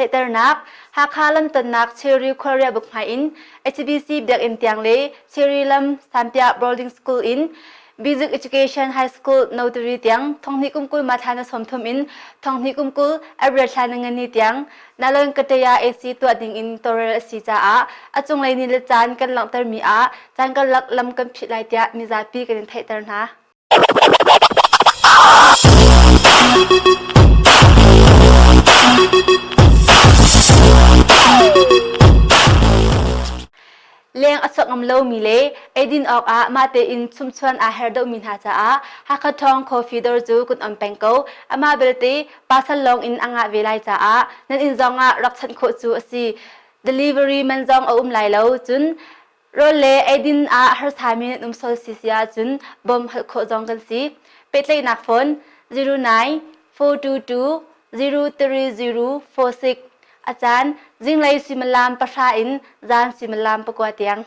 Theihternak, Hakha lamtonnak Cherry khualriah buk hmai in HBC biakinn tiang le Cherry lam Sanpiah Boarding School in Basic Education High School Notary tiang thonghnih kum 20 ma thla na 30 in thonghnih kum 20 April thla na ngani tiang Nalon Kataya AC tuah ding in tawlrel a si caah a cunglei ni le caan kan langhtermi ah caan karlak lam kan phit lai tiah mizapi kan in theihter hna. Leng a chuak ngam lomi le eidin awkah mah tein chumhchuan aa her deuhmi hna caah Hakha Ṭhawng Coffee dawr cu kun on peng ko. Amah belte pasal lawng in a ngah ve lai caah nan inn zongah rak chanh khawh cu a si. Delivery man zong a um lai lo. Cun rawl le eidin ah harsami nan um sol si si ahcun bawm halh khawh zong kan si. Pehtlaihnak phone 09 422 030 46 A caan zinglei suimilam pahra in zan suimilam pakua tiang.